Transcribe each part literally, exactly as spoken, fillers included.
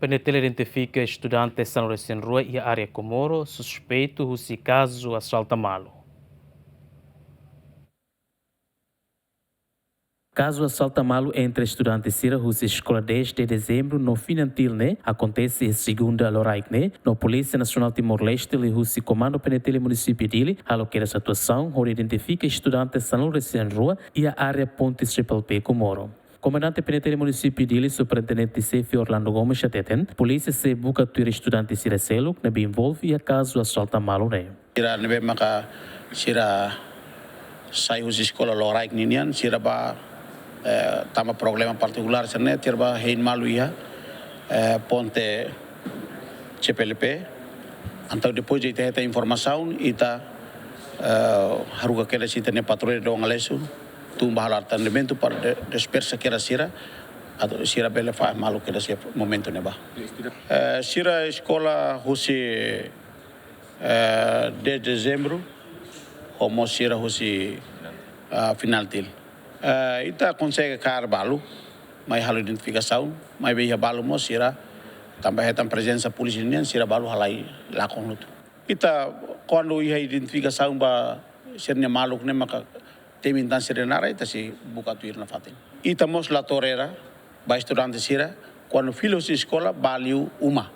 PNTL identifika estudante sanulu-resin-rua iha área Comoro, suspeitu husi kazu asalta malu. Kazu asalta malu entre estudante sira husi eskola dez de dezembru no Finantil ne'e akontese iha segunda loraik ne'e, no Polísia Nasionál Timor-Leste liuhusi Komandu PNTL Munisípiu Dili halo kedas atuasaun hodi identifika estudante sanulu-resin-rua iha área Ponte C P L P Comoro. Komandante PNTL Munisípiu Dili, Superintendente Xefe Orlando Gomes hateten, polísia sei buka tuir estudante sira seluk ne'ebé envolve iha kazu asalta malu ne'e. Sira ne'ebé maka sira sai husi eskola loraik ninian, sira ba, eh, tanba problema partikulár sira-ne'e, sira ba hein malu iha, eh, Ponte C P L P. Entaun depois de ita hetan informasaun, ita, eh, haruka kedas ita-nia patrulla Dom Aleixo tun ba halo atendimentu para de-, dispersa kedas sira, atu sira bele fahe malu kedas iha momentu ne'ebá. Eh, sira eskola husi, eh, dez dezembru, ho mós sira husi, ah, Finantil. Eh, ita konsege kaer balu, mai halo identifikasaun, maibé iha balu mós sira, tanba hetan prezensa polísia nian, sira balu halai lakon hotu. Ita, kuandu iha identifikasaun ba sira-nia maluk ne'e maka temi tan sira-nia naran, ita sei buka tuir nafatin. Ita mós la tolera ba estudante sira, kuandu fila husi eskola ba liu uma.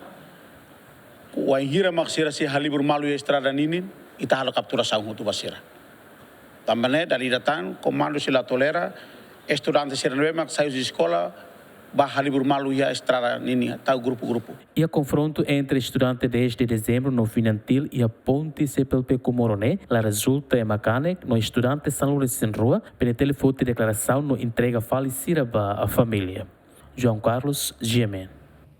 Wainhira mak sira sei halibur malu iha estrada ninin, ita halo kapturasaun hotu ba sira. Tanba ne'e, dala ida tan, komandu sei la tolera estudante sira ne'ebé mak sai husi eskola ba halibur malu iha estrada ninin, tau grupu-grupu. Iha konfrontu entre estudante dez de dezembru no Finantil iha Ponte C P L P Comoro ne'e la rezulta ema kanek, no estudante sanulu-resin-rua, PNTL foti deklarasaun no entrega fali sira ba família. João Carlos, G M N.